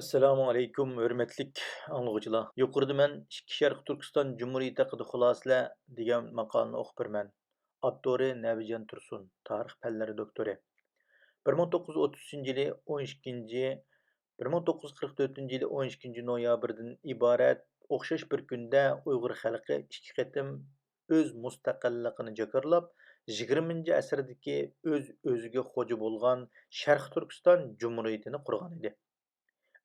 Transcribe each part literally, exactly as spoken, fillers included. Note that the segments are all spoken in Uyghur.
ئەسسالامۇ ئەلەيكۇم، ھۆرمەتلىك ئاڭلىغۇچىلار. يۇقىرىدا مەن ئىككى شەرقىي تۈركىستان جۇمھۇرىيىتى ھەققىدە خۇلاسىلەر دېگەن ماقالىنى ئوقۇپ بېرىمەن. ئاپتورى نەبىجان تۇرسۇن، تارىخ پەنلىرى دوكتورى. بىر مىڭ توققۇز يۈز ئوتتۇز ئۈچىنچى يىلى ئون ئىككىنچى، بىر مىڭ توققۇز يۈز قىرىق تۆتىنچى يىلى ئون ئىككىنچى نويابىردىن ئىبارەت ئوخشاش بىر كۈندە ئۇيغۇر خەلقى ئىككى قېتىم ئۆز مۇستەقىللىقىنى جاكارلاپ، يىگىرمىنچى ئەسىردىكى ئۆز-ئۆزىگە خوجا بولغان شەرقىي تۈركىستان جۇمھۇرىيىتىنى قۇرغان ئىدى.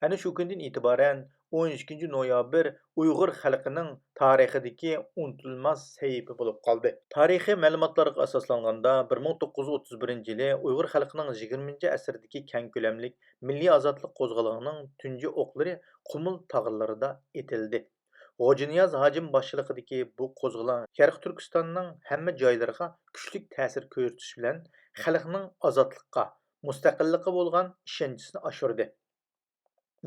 ئەنە شۇ كۈندىن ئېتىبارەن ئون ئىككىنچى نويابىر ئۇيغۇر خەلقىنىڭ تارىخىدىكى ئۇنتۇلماس سەھىپە بولۇپ قالدى. تارىخىي مەلۇماتلارغا ئاساسلانغاندا، بىر مىڭ توققۇز يۈز ئوتتۇز بىرىنچى يىلى ئۇيغۇر خەلقىنىڭ يىگىرمىنچى ئەسىردىكى كەڭ كۆلەملىك مىللىي ئازادلىق قوزغىلىڭىنىڭ تۇنجى ئوقلىرى قۇمۇل تاغلىرىدا ئېتىلدى. غوجىنىياز ھاجىم باشچىلىقىدىكى بۇ قوزغىلاڭ شەرقىي تۈركىستاننىڭ ھەممە جايلىرىغا كۈچلۈك تەسىر كۆرسىتىش بىلەن خەلقنىڭ ئازادلىققا، مۇستەقىللىققا بولغان ئىشەنچىسىنى ئاشۇردى.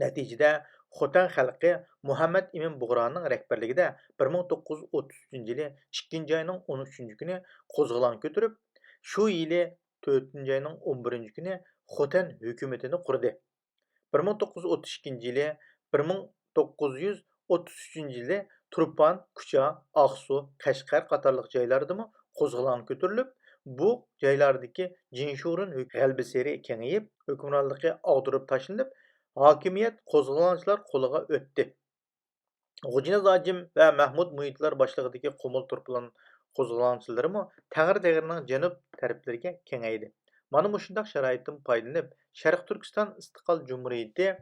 نەتىجىدە، خوتەن خەلقى مۇھەممەد ئىمىن بۇغرانىڭ رەھبەرلىكىدە بىر مىڭ توققۇز يۈز ئوتتۇز ئۈچىنچى يىلى ئىككىنچى ئاينىڭ ئون ئۈچىنچى كۈنى قوزغىلاڭ كۆتۈرۈپ، شۇ يىلى تۆتىنچى ئاينىڭ ئون بىرىنچى كۈنى خوتەن ھۆكۈمىتىنى قۇردى. بىر مىڭ توققۇز يۈز ئوتتۇز ئىككىنچى يىلى، بىر مىڭ توققۇز يۈز ئوتتۇز ئۈچىنچى يىلى تۇرپان، كۇچا، ئاقسۇ، قەشقەر قاتارلىق جايلاردىمۇ قوزغىلاڭ كۆتۈرۈلۈپ، بۇ جايلاردىكى جىنشۇرېن ھۆك-، غەلىبە سېرى كېڭىيىپ، ھۆكۈمرانلىقى ئاغدۇرۇپ تاشلىنىپ، ھاكىمىيەت قوزغىلاڭچىلار قولىغا ئۆتتى. غوجىنىياز ھاجىم ۋە مەھمۇد مۇھىتلار باشلىقىدىكى قۇمۇل تۇرپان قوزغىلاڭچىلىرىمۇ تەڭرىتېغىنىڭ جەنۇب تەرەپلىرىگە كېڭەيدى. مانا مۇشۇنداق شارائىتتىن پايدىلىنىپ، شەرقىي تۈركىستان ئىستىقلال جۇمھۇرىيىتى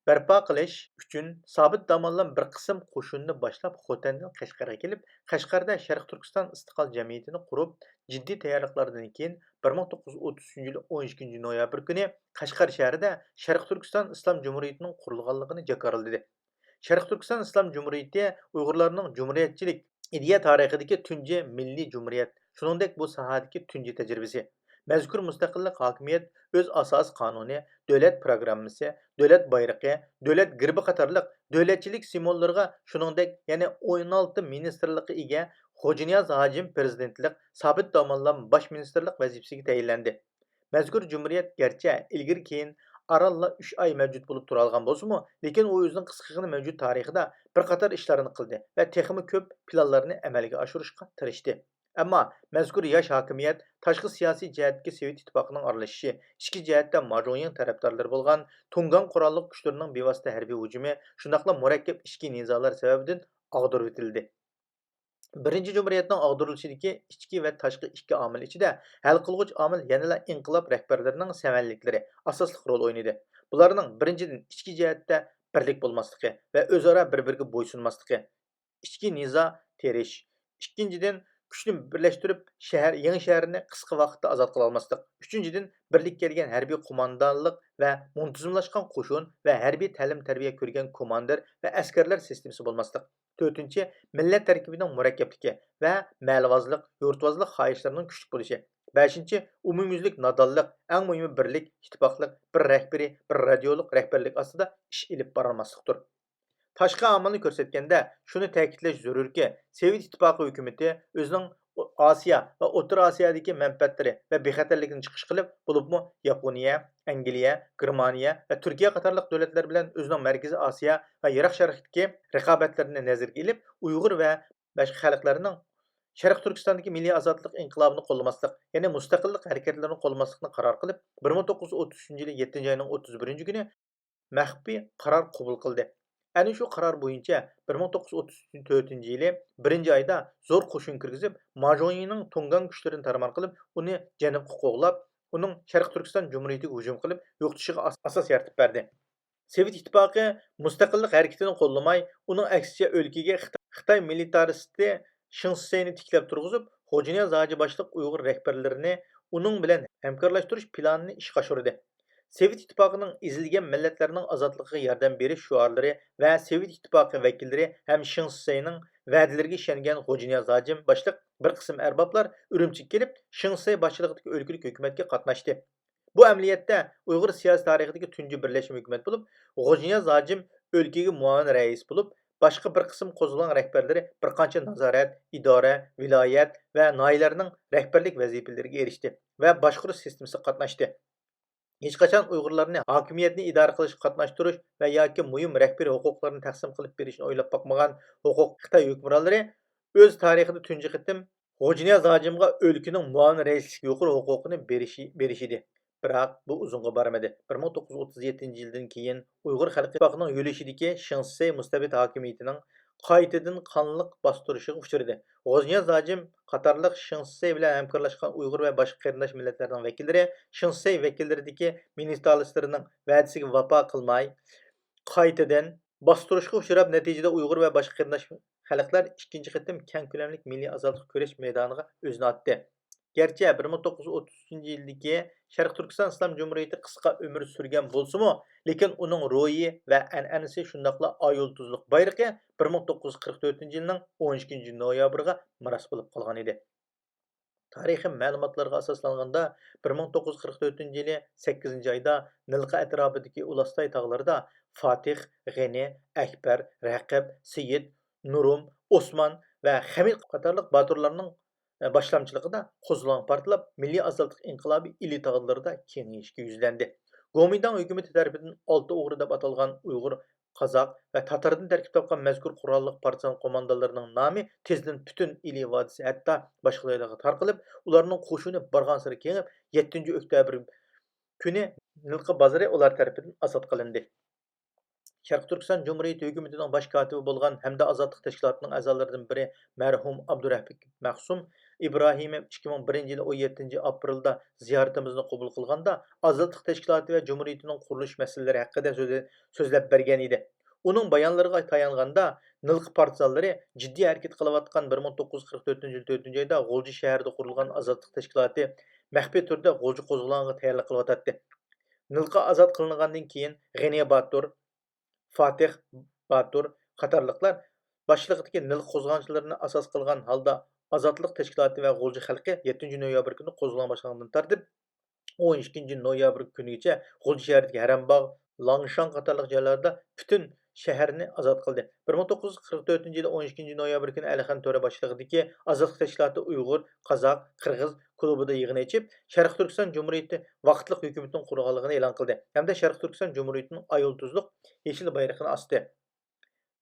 بەرپا قىلىش ئۈچۈن سابىت داموللام بىر قىسىم قوشۇننى باشلاپ، خوتەندىن قەشقەرگە كېلىپ، قەشقەردە شەرقىي تۈركىستان ئىستىقلال جەمئىيىتىنى قۇرۇپ، جىددىي تەييارلىقلاردىن كېيىن، بىر مىڭ توققۇز يۈز ئوتتۇز ئۈچىنچى يىلى ئون ئىككىنچى نويابىر كۈنى قەشقەر شەھىرىدە شەرقىي تۈركىستان ئىسلام جۇمھۇرىيىتىنىڭ قۇرۇلغانلىقىنى جاكارلىدى. شەرقىي تۈركىستان ئىسلام جۇمھۇرىيىتى ئۇيغۇرلارنىڭ جۇمھۇرىيەتچىلىك ئىدىيە تارىخىدىكى تۇنجى مىللىي جۇمھۇرىيەت، شۇنىڭدەك بۇ ساھەدىكى تۇنجى تەجرىبىسى. مەزكۇر مۇستەقىللىق ھاكىمىيەت ئۆز ئاساسىي قانۇنى، دۆلەت پىروگراممىسى، دۆلەت بايرىقى، دۆلەت گېربى قاتارلىق دۆلەتچىلىك سىمۋوللىرىغا، شۇنىڭدەك يەنە ئون ئالتە مىنىستىرلىققا ئىگە غوجىنىياز ھاجىم پىرېزىدېنتلىق، سابىت داموللام باش مىنىستىرلىق ۋەزىپىسىگە تەيىنلەندى. مەزكۇر جۇمھۇرىيەت گەرچە ئىلگىرى-كېيىن ئارانلا ئۈچ ئاي مەۋجۇت بولۇپ تۇرالىغان بولسىمۇ، لېكىن ئۇ ئۆزىنىڭ قىسقىغىنە مەۋجۇت تارىخىدا بىر قاتار ئىشلارنى قىلدى ۋە تېخىمۇ كۆپ پىلانلارنى ئەمەلگە ئاشۇرۇشقا تىرىشتى. ئەمما مەزكۇر ياش ھاكىمىيەت تاشقى سىياسىي جەھەتتىكى سوۋېت ئىتتىپاقىنىڭ ئارىلىشىشى، ئىچكى جەھەتتە ماجۇڭيىڭ تەرەپدارلىرى بولغان تۇڭگاڭ قوراللىق كۈچلىرىنىڭ بىۋاسىتە ھەربىي ھۇجۇمى، شۇنداقلا مۇرەككەپ ئىچكى نىزالار سەۋەبىدىن ئاغدۇرۇۋېتىلدى. بىرىنچى جۇمھۇرىيەتنىڭ ئاغدۇرۇلۇشىدىكى ئىچكى ۋە تاشقى ئىككى ئامىل ئىچىدە ھەل قىلغۇچ ئامىل يەنىلا ئىنقىلاب رەھبەرلىرىنىڭ سەۋەنلىكلىرى ئاساسلىق رول ئوينىدى. بۇلارنىڭ بىرىنچىدىن، ئىچكى جەھەتتە بىرلىك بولماسلىقى ۋە ئۆزئارا بىر-بىرىگە بويسۇنماسلىقى، ئىچكى نىزا تېرىش. ئىككىنچىدىن، كۈچنى بىرلەشتۈرۈپ، شەھەر، يېڭى شەھەرنى قىسقا ۋاقىتتا ئازاد قىلالماسلىق. ئۈچىنچىدىن، بىرلىككە كەلگەن ھەربىي قوماندانلىق ۋە مۇنتىزىملاشقان قوشۇن ۋە ھەربىي تەلىم-تەربىيە كۆرگەن كوماندىر ۋە ئەسكەرلەر سىستېمىسى بولماسلىق. تۆتىنچى، مىللەت تەركىبىنىڭ مۇرەككەپلىكى ۋە مەھەللىۋازلىق، يۇرتۋازلىق خاھىشلىرىنىڭ كۈچلۈك بولۇشى. بەشىنچى، ئومۇميۈزلۈك نادانلىق، ئەڭ مۇھىمى بىرلىك، ئىتتىپاقلىق، بىر رەھبىرىي، بىر رادىيولۇق رەھبەرلىك ئاستىدا ئىش ئېلىپ بارالماسلىقتۇر. تاشقى ئامىلنى كۆرسەتكەندە، شۇنى تەكىتلەش زۆرۈركى، سوۋېت ئىتتىپاقى ھۆكۈمىتى ئۆزىنىڭ ئاسىيا ۋە ئوتتۇرا ئاسىيادىكى مەنپەئەتلىرى ۋە بىخەتەرلىكىنى چىقىش قىلىپ، بولۇپمۇ ياپونىيە، ئەنگلىيە، گېرمانىيە ۋە تۈركىيە قاتارلىق دۆلەتلەر بىلەن ئۆزىنىڭ مەركىزىي ئاسىيا ۋە يىراق شەرقتىكى رىقابەتلىرىنى نەزەرگە ئېلىپ، ئۇيغۇر ۋە باشقا خەلقلەرنىڭ شەرقىي تۈركىستاندىكى مىللىي ئازادلىق ئىنقىلابىنى قوللىماسلىق، يەنى مۇستەقىللىق ھەرىكەتلىرىنى قوللىماسلىقنى قارار قىلىپ، بىر مىڭ توققۇز يۈز ئوتتۇز ئۈچىنچى يىلى يەتتىنچى ئاينىڭ ئوتتۇز بىرىنچى كۈنى مەخپىي قارار قوبۇل قىلدى. ئەنە شۇ قارار بويىچە بىر مىڭ توققۇز يۈز ئوتتۇز تۆتىنچى يىلى بىرىنچى ئايدا زور قوشۇن كىرگۈزۈپ، ماجۇڭيىڭنىڭ تۇڭگان كۈچلىرىنى تارمار قىلىپ، ئۇنى جەنۇبقا قوغلاپ، ئۇنىڭ شەرقىي تۈركىستان جۇمھۇرىيىتىگە ھۇجۇم قىلىپ يوقىتىشىغا ئاس-، ئاساس يارىتىپ بەردى. سوۋېت ئىتتىپاقى مۇستەقىللىق ھەرىكىتىنى قوللىماي، ئۇنىڭ ئەكسىچە ئۆلكىگە خىتا-، خىتاي مىلىتارىستى شېڭ شىسەينى تىكلەپ تۇرغۇزۇپ، غوجىنىياز ھاجى باشلىق ئۇيغۇر رەھبەرلىرىنى ئۇنىڭ بىلەن ھەمكارلاشتۇرۇش پىلانىنى ئىشقا ئاشۇردى. سوۋېت ئىتتىپاقىنىڭ ئېزىلگەن مىللەتلەرنىڭ ئازادلىقىغا ياردەم بېرىش شوئارلىرى ۋە سوۋېت ئىتتىپاقى ۋەكىللىرى ھەم شېڭ شىسەينىڭ ۋەدىلىرىگە ئىشەنگەن غوجىنىياز ھاجىم باشلىق بىر قىسىم ئەربابلار ئۈرۈمچىگە كېلىپ، شېڭ شىسەي باشچىلىقىدىكى ئۆلكىلىك ھۆكۈمەتكە قاتناشتى. بۇ ئەمەلىيەتتە ئۇيغۇر سىياسىي تارىخىدىكى تۇنجى بىرلەشمە ھۆكۈمەت بولۇپ، غوجىنىياز ھاجىم ئۆلكىگە مۇئاۋىن رەئىس بولۇپ، باشقا بىر قىسىم قوزغىلاڭ رەھبەرلىرى بىر قانچە نازارەت، ئىدارە، ۋىلايەت ۋە ناھىيەلەرنىڭ رەھبەرلىك ۋەزىپىلىرىگە ئېرىشتى ۋە باشقۇرۇش سىستېمىسىغا قاتناشتى. ھېچقاچان ئۇيغۇرلارنى ھاكىمىيەتنى ئىدارە قىلىشقا قاتناشتۇرۇش ۋە ياكى مۇھىم رەھبىرىي ھوقۇقلارنى تەقسىم قىلىپ بېرىشنى ئويلاپ باقمىغان ھوقۇق خىتاي ھۆكۈمرانلىرى ئۆز تارىخىدا تۇنجى قېتىم غوجىنىياز ھاجىمغا ئۆلكىنىڭ مۇئاۋىن رەئىسلىك يۇقىرى ھوقۇقىنى بېرىشى، بېرىشىدى. بىراق بۇ ئۇزۇنغا بارمىدى. بىر مىڭ توققۇز يۈز ئوتتۇز يەتتىنچى يىلدىن كېيىن ئۇيغۇر خەلقى ئىتتىپاقىنىڭ يۆلىشىدىكى شېڭ شىسەي مۇستەبىت ھاكىمىيىتىنىڭ قايتىدىن قانلىق باستۇرۇشىغا ئۇچرىدى. غوجىنىياز ھاجىم قاتارلىق شېڭ شىسەي بىلەن ھەمكارلاشقان ئۇيغۇر ۋە باشقا قېرىنداش مىللەتلەرنىڭ ۋەكىللىرى شېڭ شىسەي ۋەكىللىرىدىكى مىنىستىرلىرىنىڭ ۋەدىسىگە ۋاپا قىلماي، قايتىدىن باستۇرۇشقا ئۇچراپ، نەتىجىدە ئۇيغۇر ۋە باشقا قېرىنداش خەلقلەر ئىككىنچى قېتىم كەڭ كۆلەملىك مىللىي ئازادلىق كۈرەش مەيدانىغا ئۆزىنى ئاتتى. گەرچە بىر مىڭ توققۇز يۈز ئوتتۇز ئۈچىنچى يىلدىكى شەرقىي تۈركىستان ئىسلام جۇمھۇرىيىتى قىسقا ئۆمۈر سۈرگەن بولسىمۇ، لېكىن ئۇنىڭ روھى ۋە ئەنئەنىسى شۇنداقلا ئايۇل تۇزلۇق بايرىقى بىر مىڭ توققۇز يۈز قىرىق تۆتىنچى يىلنىڭ ئون ئىككىنچى نويابىرغا مىراس بولۇپ قالغان ئىدى. تارىخىي مەلۇماتلارغا ئاساسلانغاندا، بىر مىڭ توققۇز يۈز قىرىق تۆتىنچى يىلى سەككىزىنچى ئايدا نىلقا ئەتراپىدىكى ئۇلاستاي تاغلىرىدا فاتىھ، غېنى، ئەكبەر، رەقىب، سېيىت، نۇرۇم، ئوسمان ۋە خەمىت قاتارلىق باتۇرلارنىڭ باشلامچىلىقىدا قوزغىلاڭ پارتلاپ، مىللىي ئازادلىق ئىنقىلابى ئىلى تاغلىرىدا كېڭىيىشكە يۈزلەندى. گومىنداڭ ھۆكۈمىتى تەرىپىدىن ئالتە ئوغرى دەپ ئاتالغان ئۇيغۇر، قازاق ۋە تاتاردىن تەركىب تاپقان مەزكۇر قوراللىق پارتىزان قوماندانلىرىنىڭ نامى تېزدىن پۈتۈن ئىلى ۋادىسى، ھەتتا باشقا جايلارغا تارقىلىپ، ئۇلارنىڭ قوشۇنى بارغانسېرى كېڭىيىپ، يەتتىنچى ئۆكتەبىر كۈنى نىلقا بازىرى ئۇلار تەرىپىدىن ئازاد قىلىندى. شەرقىي تۈركىستان جۇمھۇرىيىتى ھۆكۈمىتىنىڭ باش كاتىپى بولغان ھەمدە ئازادلىق تەشكىلاتىنىڭ ئەزالىرىدىن بىرى مەرھۇم ئابدۇرەھىم مەخسۇم ئىبراھىموۋ ئىككى مىڭ بىرىنچى يىلى ئون يەتتىنچى ئاپرېلدا زىيارىتىمىزنى قوبۇل قىلغاندا، ئازادلىق تەشكىلاتى ۋە جۇمھۇرىيىتىنىڭ قۇرۇلۇش مەسىلىلىرى ھەققىدە سۆزلە-، سۆزلەپ بەرگەن ئىدى. ئۇنىڭ بايانلىرىغا تايانغاندا، نىلقا پارتىزانلىرى جىددىي ھەرىكەت قىلىۋاتقان بىر مىڭ توققۇز يۈز قىرىق تۆتىنچى يىل تۆتىنچى ئايدا غۇلجا شەھىرىدە قۇرۇلغان ئازادلىق تەشكىلاتى مەخپىي تۈردە غۇلجا قوزغىلاڭغا تەييارلىق قىلىۋاتاتتى. نىلقا ئازاد قىلىنغاندىن كېيىن، غېنى باتۇر، فاتىھ باتۇر قاتارلىقلار باشچىلىقىدىكى نىلقا قوزغىلاڭچىلىرىنى ئاساس قىلغان ھالدا ئازادلىق تەشكىلاتى ۋە غۇلجا خەلقى يەتتىنچى نويابىر كۈنى قوزغىلاڭ باشلانغاندىن تارتىپ، ئون ئىككىنچى نويابىر كۈنىگىچە غۇلجا شەھىرىدىكى ھەرەمباغ، لاڭشاڭ قاتارلىق جايلاردا پۈتۈن شەھەرنى ئازاد قىلدى. بىر مىڭ توققۇز يۈز قىرىق تۆتىنچى يىلى ئون ئىككىنچى نويابىر كۈنى ئەلىخان تۆرە باشچىلىقىدىكى ئازادلىق تەشكىلاتى ئۇيغۇر، قازاق، قىرغىز كۇلۇبىدا يىغىن ئېچىپ، شەرقىي تۈركىستان جۇمھۇرىيىتى ۋاقىتلىق ھۆكۈمىتىنىڭ قۇرۇلغانلىقىنى ئېلان قىلدى ھەمدە شەرقىي تۈركىستان جۇمھۇرىيىتىنىڭ ئايۇل تۇزلۇق يېشىل بايرىقىنى ئاستى.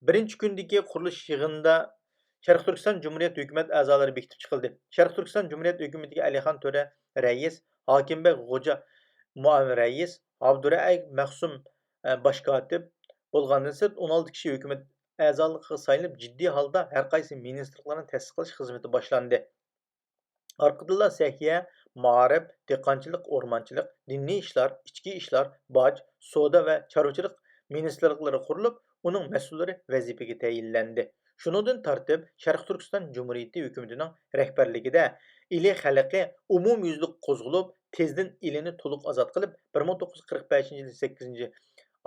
بىرىنچى كۈندىكى قۇرۇلۇش يىغىنىدا شەرقىي تۈركىستان جۇمھۇرىيەت ھۆكۈمەت ئەزالىرى بېكىتىپ چىقىلدى. شەرقىي تۈركىستان جۇمھۇرىيەت ھۆكۈمىتىگە ئەلىخان تۆرە رەئىس، ھاكىم بەگ غوجا مۇئاۋىن رەئىس، ئابدۇرەئىف مەخسۇم، ئە، باش كاتىپ بولغاندىن سىرت، ئون ئالتە كىشى ھۆكۈمەت ئەزالىقىغا سايلىنىپ، جىددىي ھالدا ھەر قايسى مىنىستىرلىقلارنى تەسىس قىلىش خىزمىتى باشلاندى. ئارقىدىنلا سەھىيە، مائارىپ، دېھقانچىلىق، ئورمانچىلىق، دىنىي ئىشلار، ئىچكى ئىشلار، باج، سودا ۋە چارۋىچىلىق مىنىستىرلىقلىرى قۇرۇلۇپ، ئۇنىڭ مەسئۇللىرى ۋەزىپىگە تەيىنلەندى. شۇنىڭدىن تارتىپ، شەرقىي تۈركىستان جۇمھۇرىيىتى ھۆكۈمىتىنىڭ رەھبەرلىكىدە ئىلى خەلقى ئومۇميۈزلۈك قوزغىلىپ، تېزدىن ئىلىنى تولۇق ئازاد قىلىپ، بىر مىڭ توققۇز يۈز قىرىق بەشىنچى يىل سەككىزىنچى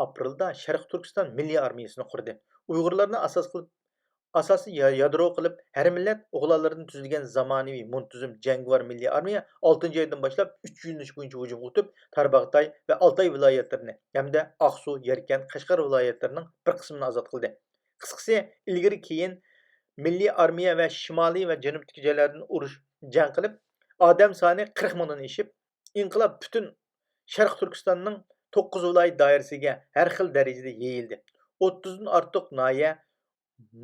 ئاپرېلدا شەرقىي تۈركىستان مىللىي ئارمىيىسىنى قۇردى. ئۇيغۇرلارنى ئاساس قىلىپ ئاساسىي يا-، يادرو قىلىپ، ھەر مىللەت ئوغلانلىرىدىن تۈزۈلگەن زامانىۋى، مۇنتىزىم، جەڭگىۋار مىللىي ئارمىيە ئالتىنچى ئايدىن باشلاپ ئۈچ يۆنىلىش بويىچە ھۇجۇم ئۇتۇپ، تارباغاتاي ۋە ئالتاي ۋىلايەتلىرىنى ھەمدە ئاقسۇ، يەركەنت، قەشقەر ۋىلايەتلىرىنىڭ بىر قىسمىنى ئازاد قىلدى. قىسقىسى، ئىلگىرى كېيىن مىللىي ئارمىيە ۋە شىمالىي ۋە جەنۇبتىكى جايلاردىن ئۇرۇش، جەڭ قىلىپ، ئادەم سانى قىرىق مىڭدىن ئېشىپ، ئىنقىلاب پۈتۈن شەرقىي تۈركىستاننىڭ توققۇز ۋىلايەت دائىرىسىگە ھەر خىل دەرىجىدە يېيىلدى. ئوتتۇزدىن ئارتۇق ناھىيە،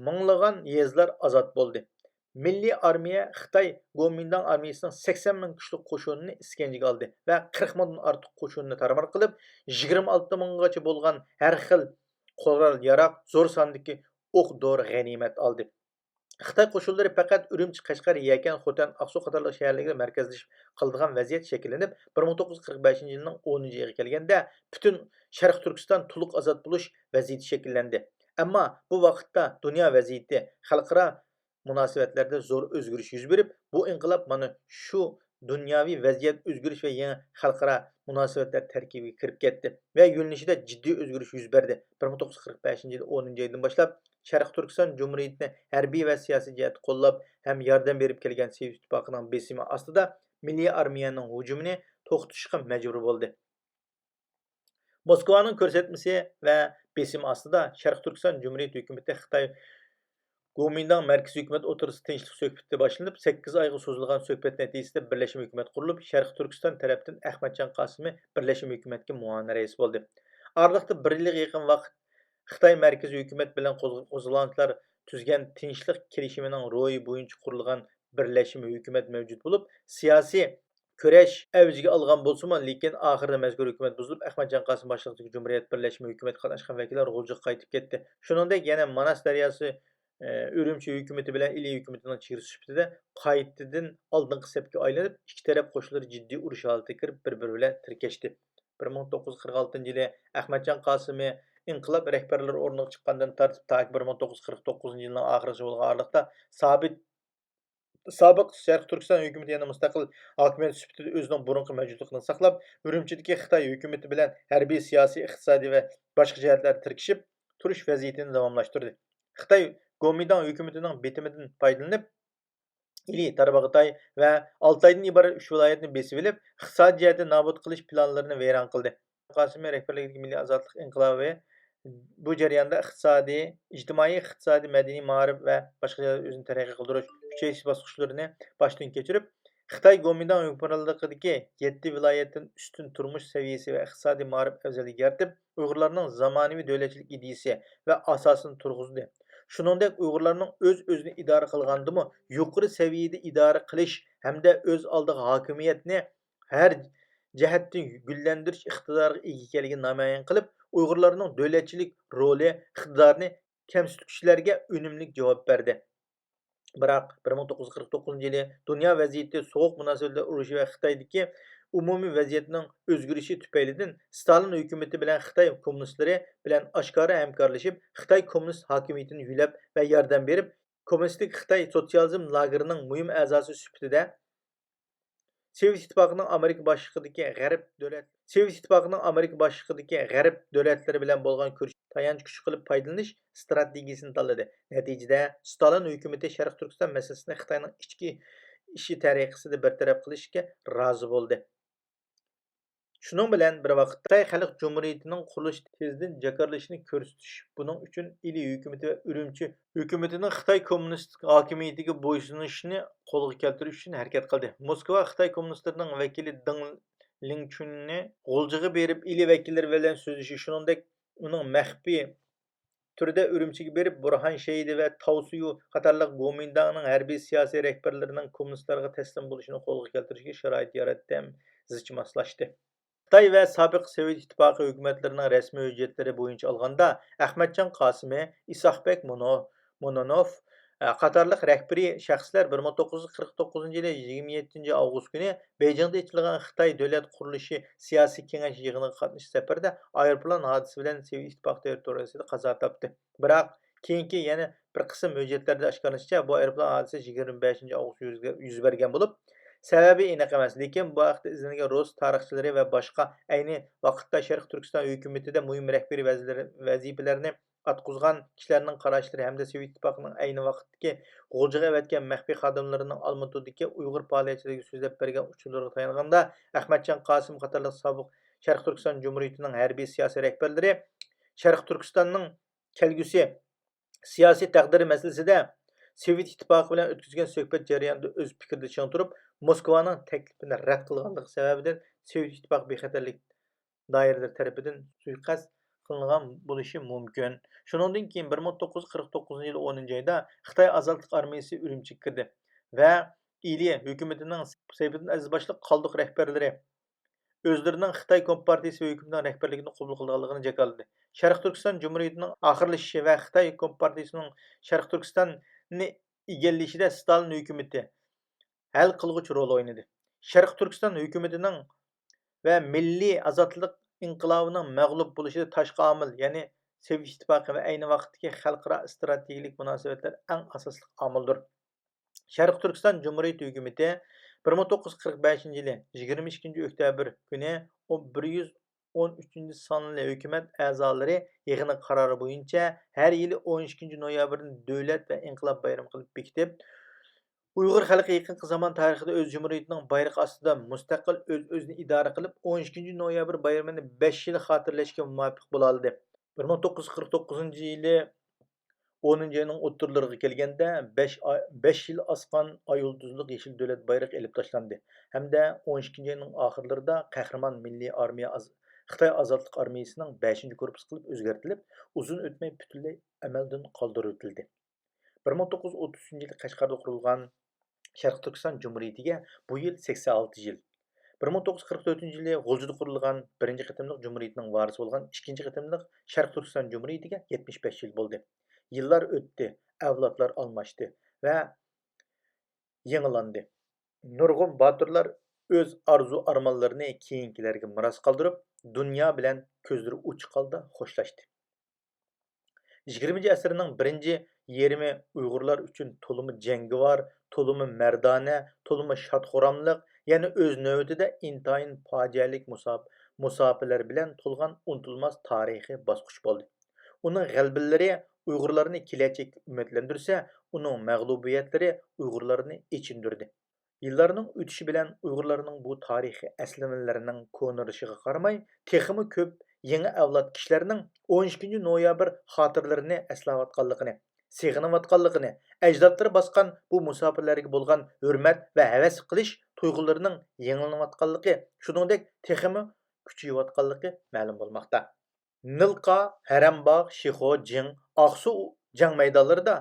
مىڭلىغان يېزىلار ئازاد بولدى. مىللىي ئارمىيە خىتاي گومىنداڭ ئارمىيىسىنىڭ سەكسەن مىڭ كىشىلىك قوشۇنىنى ئىسكەنجىگە ئالدى ۋە قىرىق مىڭدىن ئارتۇق قوشۇننى تارمار قىلىپ، يىگىرمە ئالتە مىڭغىچە بولغان ھەر خىل قورال ياراغ، زور ساندىكى ئوق دورا غەنىيمەت ئالدى. خىتاي قوشۇنلىرى پەقەت ئۈرۈمچى، قەشقەر، يەكەن، خوتەن، ئاقسۇ قاتارلىق شەھەرلەرگە مەركەزلىشىپ قالىدىغان ۋەزىيەت شەكىللىنىپ، بىر مىڭ توققۇز يۈز قىرىق بەشىنچى يىلنىڭ ئونىنچى ئېيىغا كەلگەندە، پۈتۈن شەرقىي تۈركىستان تولۇق ئازاد بولۇش ۋەزىيىتى شەكىللەندى. ئەمما بۇ ۋاقىتتا دۇنيا ۋەزىيىتى، خەلقئارا مۇناسىۋەتلەردە زور ئۆزگىرىش يۈز بېرىپ، بۇ ئىنقىلاب مانا شۇ دۇنياۋى ۋەزىيەت ئۆزگىرىش ۋە يېڭى خەلقئارا مۇناسىۋەتلەر تەركىبىگە كىرىپ كەتتى ۋە يۆنىلىشىدە جىددىي ئۆزگىرىش يۈز بەردى. بىر مىڭ توققۇز يۈز قىرىق بەشىنچى يىل ئونىنچى ئايدىن باشلاپ، شەرقىي تۈركىستان جۇمھۇرىيىتىنى ھەربىي ۋە سىياسىي جەھەتتە قوللاپ ھەم ياردەم بېرىپ كەلگەن سوۋېت ئىتتىپاقىنىڭ بېسىمى ئاستىدا مىللىي ئارمىيەنىڭ ھۇجۇمىنى توختىتىشقا مەجبۇر بولدى. موسكۋانىڭ كۆرسەتمىسى ۋە بېسىمى ئاستىدا شەرقىي تۈركىستان جۇمھۇرىيىتى ھۆكۈمىتى خىتاي گومىنداڭ مەركىزىي ھۆكۈمەت ئوتتۇرىسىدا تىنچلىق سۆھبىتى باشلىنىپ، سەككىز ئايغا سوزۇلغان سۆھبەت نەتىجىسىدە بىرلەشمە ھۆكۈمەت قۇرۇلۇپ، شەرقىي تۈركىستان تەرەپتىن ئەخمەتجان قاسىمى بىرلەشمە ھۆكۈمەتكە مۇئاۋىن رەئىس بولدى. ئارىلىقتا بىر يىلغا يېقىن ۋاقىت خىتاي مەركىزىي ھۆكۈمەت بىلەن قوزغ-، قوزغىلاڭچىلار تۈزگەن تىنچلىق كېلىشىمىنىڭ روھى بويىچە قۇرۇلغان بىرلەشمە ھۆكۈمەت مەۋجۇت بولۇپ، سىياسىي كۈرەش ئەۋجىگە ئالغان بولسىمۇ، لېكىن ئاخىرىدا مەزكۇر ھۆكۈمەت بۇزۇلۇپ، ئەخمەتجان قاسىم باشلىقىدىكى جۇمھۇرىيەت بىرلەشمە ھۆكۈمەتكە قاتناشقان ۋەكىللەر غۇلجىغا قايتىپ كەتتى. شۇنىڭدەك يەنە ماناس دەرياسى، ئە، ئۈرۈمچى ھۆكۈمىتى بىلەن ئىلى ھۆكۈمىتىنىڭ چېگرىسى سۈپىتىدە قايتىدىن ئالدىنقى سەپكە ئايلىنىپ، ئىككى تەرەپ قوشۇنلىرى جىددىي ئۇرۇش ھالىتىگە كىرىپ، بىر-بىرى بىلەن تىركەشتى. بىر مىڭ توققۇز يۈز قىرىق ئالتىنچى يىلى ئەخمەتجان قاسىمى ئىنقىلاب رەھبەرلىرى ئورنىغا چىققاندىن تارتىپ، تاكى بىر مىڭ توققۇز يۈز قىرىق توققۇزىنچى يىلنىڭ ئاخىرىغىچە بولغان ئارىلىقتا سابىت سابىق شەرقىي تۈركىستان ھۆكۈمىتى يەنە مۇستەقىل ھاكىمىيەت سۈپىتىدە ئۆزىنىڭ بۇرۇنقى مەۋجۇتلۇقىنى ساقلاپ، ئۈرۈمچىدىكى خىتاي ھۆكۈمىتى بىلەن ھەربىي، سىياسىي، ئىقتىسادىي ۋە باشقا جەھەتلەردە تىركىشىپ تۇرۇش ۋەزىيىتىنى داۋاملاشتۇردى. خىتاي گومىنداڭ ھۆكۈمىتىنىڭ بېتىمىدىن پايدىلىنىپ، ئىلى، تارباغاتاي ۋە ئالتايدىن ئىبارەت ئۈچ ۋىلايەتنى بېسىۋېلىپ، ئىقتىسادىي جەھەتتىن نابۇت قىلىش پىلانلىرىنى ۋەيران قىلدى. قاسىمى رەھبەرلىكىدىكى مىللىي ئازادلىق ئىنقىلابى بۇ جەرياندا ئىقتىسادىي، ئىجتىمائىي، ئىقتىسادىي، مەدەنىي، مائارىپ ۋە باشقا جەھەتلەردە ئۆزىنى تەرەققىي قىلدۇرۇش، كۈچەيتىش باسقۇچلىرىنى باشتىن كەچۈرۈپ، خىتاي گومىنداڭ ھۆكۈمرانلىقىدىكى يەتتە ۋىلايەتتىن ئۈستۈن تۇرمۇش سەۋىيەسى ۋە ئىقتىسادىي مائارىپ ئەۋزەللىكى يارىتىپ، ئۇيغۇرلارنىڭ زامانىۋى دۆلەتچىلىك ئىدىيىسى ۋە ئاساسىنى تۇرغۇزدى. شۇنىڭدەك ئۇيغۇرلارنىڭ ئۆز-ئۆزىنى ئىدارە قىلغاندىمۇ يۇقىرى سەۋىيەدە ئىدارە قىلىش ھەمدە ئۆز ئالدىغا ھاكىمىيەتنى ھەر جەھەتتىن گۈللەندۈرۈش ئىقتىدارىغا ئىگە ئىكەنلىكىنى نامايان قىلىپ، ئۇيغۇرلارنىڭ دۆلەتچىلىك رولى، ئىقتىدارىنى كەمسىتكۈچىلەرگە ئۈنۈملۈك جاۋاب بەردى. بىراق، بىر مىڭ توققۇز يۈز قىرىق توققۇزىنچى يىلى دۇنيا ۋەزىيىتى سوغۇق مۇناسىۋەتلەر ئۇرۇشى ۋە خىتايدىكى ئومۇمىي ۋەزىيەتنىڭ ئۆزگىرىشى تۈپەيلىدىن، ستالىن ھۆكۈمىتى بىلەن خىتاي كوممۇنىستلىرى بىلەن ئاشكارا ھەمكارلىشىپ، خىتاي كوممۇنىست ھاكىمىيىتىنى يۆلەپ ۋە ياردەم بېرىپ، كوممۇنىستىك خىتاي سوتسىيالىزم لاگېرىنىڭ مۇھىم ئەزاسى سۈپىتىدە، سوۋېت ئىتتىپاقىنىڭ ئامېرىكا باشلىقىدىكى غەرب دۆلەت، سوۋېت ئىتتىپاقىنىڭ ئامېرىكا باشلىقىدىكى غەرب دۆلەتلىرى بىلەن بولغان كۈرىشى تايانچ كۈچ قىلىپ پايدىلىنىش ئىستراتېگىيىسىنى تاللىدى. نەتىجىدە، ستالىن ھۆكۈمىتى شەرقىي تۈركىستان مەسىلىسىنى خىتاينىڭ ئىچكى ئىشى تەرىقىسىدە بىر تەرەپ قىلىشقا رازى بولدى. شۇنىڭ بىلەن بىر ۋاقىتتا، خىتاي خەلق جۇمھۇرىيىتىنىڭ قۇرۇلۇشى تېزدىن جاكارلىشىشىنى كۆرسىتىش، بۇنىڭ ئۈچۈن ئىلى ھۆكۈمىتى ۋە ئۈرۈمچى ھۆكۈمىتىنىڭ خىتاي كوممۇنىستىك ھاكىمىيىتىگە بويسۇنۇشىنى قولغا كەلتۈرۈش ئۈچۈن ھەرىكەت قىلدى. موسكۋا خىتاي كوممۇنىستلىرىنىڭ ۋەكىلى دېڭ لىڭچۈننى غۇلجىغا بېرىپ، ئىلى ۋەكىللىرى بىلەن سۆزلىشىش، شۇنىڭدەك ئۇنىڭ مەخپىي تۈردە ئۈرۈمچىگە بېرىپ، بۇرھان شېھىدى ۋە تاۋ سۈيۈ قاتارلىق گومىنداڭنىڭ ھەربىي سىياسىي رەھبەرلىرىنىڭ كوممۇنىستلارغا تەسلىم بولۇشىنى قولغا كەلتۈرۈشىگە شارائىت ياراتتى ھەم زىچ ماسلاشتى. خىتاي ۋە سابىق سوۋېت ئىتتىپاقى ھۆكۈمەتلىرىنىڭ رەسمىي ھۆججەتلىرى بويىچە ئالغاندا، ئەخمەتجان قاسىمى، ئىسھاقبەك مونو-، مونونوف، ئە، قاتارلىق رەھبىرىي شەخسلەر بىر مىڭ توققۇز يۈز قىرىق توققۇزىنچى يىلى يىگىرمە يەتتىنچى ئاۋغۇست كۈنى بېيجىڭدا ئېچىلغان خىتاي دۆلەت قۇرۇلۇشى سىياسىي كېڭەش يىغىنىغا قاتنىشىش سەپىرىدە ئايروپىلان ھادىسىسى بىلەن سوۋېت ئىتتىپاقى تېررىتورىيىسىدا قازا تاپتى. بىراق، كېيىنكى يەنە بىر قىسىم ھۆججەتلەردە ئاشكارىلىنىشىچە، بۇ ئايروپىلان ھادىسىسى يىگىرمە بەشىنچى ئاۋغۇست يۈز، يۈز بەرگەن بولۇپ، سەۋەبى ئېنىق ئەمەس. لېكىن بۇ ھەقتە ئىزدەنگەن رۇس تارىخچىلىرى ۋە باشقا ئەينى ۋاقىتتا شەرقىي تۈركىستان ھۆكۈمىتىدە مۇھىم رەھبىرىي ۋەزىرلىرى، ۋەزىپىلەرنى ئاتقۇزغان كىشىلەرنىڭ قاراشلىرى ھەمدە سوۋېت ئىتتىپاقىنىڭ ئەينى ۋاقىتتىكى غۇلجىغا ئەۋەتكەن مەخپىي خادىملىرىنىڭ ئالمۇتىدىكى ئۇيغۇر پائالىيەتچىلىرىگە سۆزلەپ بەرگەن ئۇچۇرلىرىغا تايانغاندا، ئەخمەتجان قاسىم قاتارلىق سابىق شەرقىي تۈركىستان جۇمھۇرىيىتىنىڭ ھەربىي سىياسىي رەھبەرلىرى شەرقىي تۈركىستاننىڭ كەلگۈسى سىياسىي تەقدىرى مەسىلىسىدە سوۋېت ئىتتىپاقى بىلەن ئۆتكۈزگەن سۆھبەت جەريانىدا ئۆز پىكرىدە چىڭ تۇرۇپ، موسكۋانىڭ تەكلىپىنى رەت قىلغانلىقى سەۋەبىدىن سوۋېت ئىتتىپاقى بىخەتەرلىك دائىرىلىرى تەرىپىدىن سۇيىقەست قىلىنغان بولۇشى مۇمكىن. شۇنىڭدىن كېيىن بىر مىڭ توققۇز يۈز قىرىق توققۇزىنچى يىل ئونىنچى ئايدا خىتاي ئازادلىق ئارمىيىسى ئۈرۈمچىگە كىردى ۋە ئىلى ھۆكۈمىتىنىڭ سەيپىدىن ئەزىز باشلىق قالدۇق رەھبەرلىرى ئۆزلىرىنىڭ خىتاي كومپارتىيىسى ۋە ھۆكۈمىتىنىڭ رەھبەرلىكىنى قوبۇل قىلىدىغانلىقىنى جاكارلىدى. شەرقىي تۈركىستان جۇمھۇرىيىتىنىڭ ئاخىرلىشىشى ۋە خىتاي كومپارتىيىسىنىڭ شەرقىي تۈركىستاننى ئىگىلىشىدە ستالىن ھۆكۈمىتى ھەل قىلغۇچ رول ئوينىدى. شەرقىي تۈركىستان ھۆكۈمىتىنىڭ ۋە مىللىي ئازادلىق ئىنقىلابىنىڭ مەغلۇپ بولۇشىدا تاشقى ئامىل، يەنى سوۋېت ئىتتىپاقى ۋە ئەينى ۋاقىتتىكى خەلقئارا ئىستراتېگىيىلىك مۇناسىۋەتلەر ئەڭ ئاساسلىق ئامىلدۇر. شەرقىي تۈركىستان جۇمھۇرىيىتى ھۆكۈمىتى بىر مىڭ توققۇز يۈز قىرىق بەشىنچى يىلى يىگىرمە ئىككىنچى ئۆكتەبىر كۈنى بىر يۈز ئون ئۈچىنچى سانلىق ھۆكۈمەت ئەزالىرى يىغىنى قارارى بويىچە ھەر يىلى ئون ئىككىنچى نويابىرنى دۆلەت ۋە ئىنقىلاب بايرىمى قىلىپ بېكىتىپ، ئۇيغۇر خەلقى يېقىنقى زامان تارىخىدا ئۆز جۇمھۇرىيىتىنىڭ بايرىقى ئاستىدا مۇستەقىل ئۆز-ئۆزىنى ئىدارە قىلىپ، ئون ئىككىنچى نويابىر بايرىمىنى بەش يىل خاتىرىلەشكە مۇۋاپىق بولالىدى. بىر مىڭ توققۇز يۈز قىرىق توققۇزىنچى يىلى ئونىنچى ئاينىڭ ئوتتۇرىلىرىغا كەلگەندە، بەش ئاي، بەش يىل ئاسقان ئاي يۇلتۇزلۇق يېشىل دۆلەت بايرىقى ئېلىپ تاشلاندى ھەمدە ئون ئىككىنچى ئاينىڭ ئاخىرلىرىدا قەھرىمان مىللىي ئارمىيە ئاز-، خىتاي ئازادلىق ئارمىيىسىنىڭ بەشىنچى كورپۇسى قىلىپ ئۆزگەرتىلىپ، ئۇزۇن ئۆتمەي پۈتۈنلەي ئەمەلدىن قالدۇرۇۋېتىلدى. بىر مىڭ توققۇز يۈز ئوتتۇز ئۈچىنچى يىلى قەشقەردە قۇرۇلغان شەرقىي تۈركىستان جۇمھۇرىيىتىگە بۇ يىل سەكسەن ئالتە يىل. بىر مىڭ توققۇز يۈز قىرىق تۆتىنچى يىلى غۇلجىدا قۇرۇلغان بىرىنچى قېتىملىق جۇمھۇرىيەتنىڭ ۋارىسى بولغان ئىككىنچى قېتىملىق شەرقىي تۈركىستان جۇمھۇرىيىتىگە يەتمىش بەش يىل بولدى. يىللار ئۆتتى، ئەۋلادلار ئالماشتى ۋە يېڭىلاندى. نۇرغۇن باتۇرلار ئۆز ئارزۇ-ئارمانلىرىنى كېيىنكىلەرگە مىراس قالدۇرۇپ، دۇنيا بىلەن كۆزلىرى ئوچۇق ھالدا خوشلاشتى. يىگىرمىنچى ئەسىرنىڭ بىرىنچى يېرىمى ئۇيغۇرلار ئۈچۈن تولىمۇ جەڭگىۋار، تولىمۇ مەردانە، تولىمۇ شاد-خۇراملىق، يەنە ئۆز نۆۋىتىدە ئىنتايىن پاجىئەلىك مۇساپ-، مۇساپىلەر بىلەن تولغان ئۇنتۇلماس تارىخىي باسقۇچ بولدى. ئۇنىڭ غەلىبىلىرى ئۇيغۇرلارنى كېلەچەككە ئۈمىدلەندۈرسە، ئۇنىڭ مەغلۇبىيەتلىرى ئۇيغۇرلارنى ئېچىندۇردى. يىللارنىڭ ئۆتۈشى بىلەن ئۇيغۇرلارنىڭ بۇ تارىخىي ئەسلىمىلىرىنىڭ كونىرىشىغا قارىماي، تېخىمۇ كۆپ يېڭى ئەۋلاد كىشىلەرنىڭ ئون ئىككىنچى نويابىر خاتىرىلىرىنى ئەسلەۋاتقانلىقىنى، سېغىنىۋاتقانلىقىنى، ئەجدادلىرى باسقان بۇ مۇساپىلەرگە بولغان ھۆرمەت ۋە ھەۋەس قىلىش تۇيغۇلىرىنىڭ يېڭىلىنىۋاتقانلىقى، شۇنىڭدەك تېخىمۇ كۈچىيىۋاتقانلىقى مەلۇم بولماقتا. نىلقا، ھەرەمباغ، شىخۇ، جىڭ، ئاقسۇ جەڭ مەيدانلىرىدا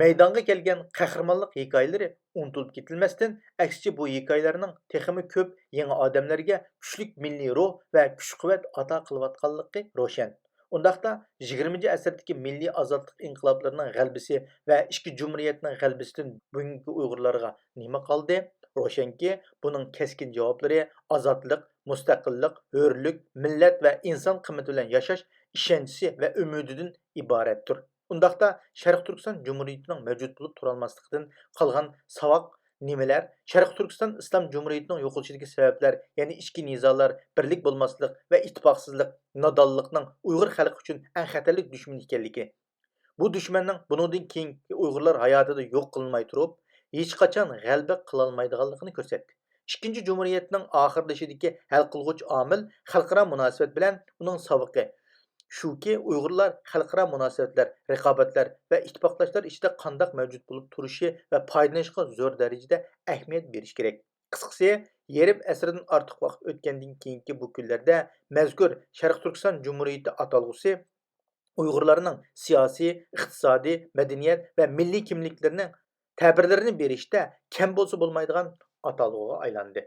مەيدانغا كەلگەن قەھرىمانلىق ھېكايىلىرى ئۇنتۇلۇپ كېتىلمەستىن، ئەكسىچە بۇ ھېكايىلەرنىڭ تېخىمۇ كۆپ يېڭى ئادەملەرگە كۈچلۈك مىللىي روھ ۋە كۈچ-قۇۋۋەت ئاتا قىلىۋاتقانلىقى روشەن. ئۇنداقتا، يىگىرمىنچى ئەسىردىكى مىللىي ئازادلىق ئىنقىلابلىرىنىڭ غەلىبىسى ۋە ئىككى جۇمھۇرىيەتنىڭ غەلىبىسىدىن بۈگۈنكى ئۇيغۇرلارغا نېمە قالدى؟ روشەنكى، بۇنىڭ كەسكىن جاۋابلىرى ئازادلىق، مۇستەقىللىق، ھۆرلۈك، مىللەت ۋە ئىنسان قىممىتى بىلەن ياشاش ئىشەنچىسى ۋە ئۈمىدىدىن ئىبارەتتۇر. ئۇنداقتا، شەرقىي تۈركىستان جۇمھۇرىيىتىنىڭ مەۋجۇت بولۇپ تۇرالماسلىقىدىن قالغان ساۋاق نېمىلەر؟ شەرقىي تۈركىستان ئىسلام جۇمھۇرىيىتىنىڭ يوقىلىشىدىكى سەۋەبلەر، يەنى ئىچكى نىزالار، بىرلىك بولماسلىق ۋە ئىتتىپاقسىزلىق، نادانلىقنىڭ ئۇيغۇر خەلقى ئۈچۈن ئەڭ خەتەرلىك دۈشمىنى ئىكەنلىكى، بۇ دۈشمەننىڭ بۇنىڭدىن كېيىنكى ئۇيغۇرلار ھاياتىدا يوق قىلىنماي تۇرۇپ، ھېچقاچان غەلىبە قىلالمايدىغانلىقىنى كۆرسەتتى. ئىككىنچى جۇمھۇرىيەتنىڭ ئاخىرلىشىشىدىكى ھەل قىلغۇچ ئامىل خەلقئارا مۇناسىۋەت بىلەن ئۇنىڭ ساۋىقى. شۇكى، ئۇيغۇرلار خەلقئارا مۇناسىۋەتلەر، رىقابەتلەر ۋە ئىتتىپاقداشلار ئىچىدە قانداق مەۋجۇت بولۇپ تۇرۇشى ۋە پايدىلىنىشىغا زور دەرىجىدە ئەھمىيەت بېرىشى كېرەك. قىسقىسى، يېرىم ئەسىردىن ئارتۇق ۋاقىت ئۆتكەندىن كېيىنكى بۇ كۈنلەردە مەزكۇر شەرقىي تۈركىستان جۇمھۇرىيىتى ئاتالغۇسى ئۇيغۇرلارنىڭ سىياسىي، ئىقتىسادىي، مەدەنىيەت ۋە مىللىي كىملىكلىرىنىڭ تەبىرلىرىنى بېرىشتە كەم بولسا بولمايدىغان ئاتالغۇغا ئايلاندى.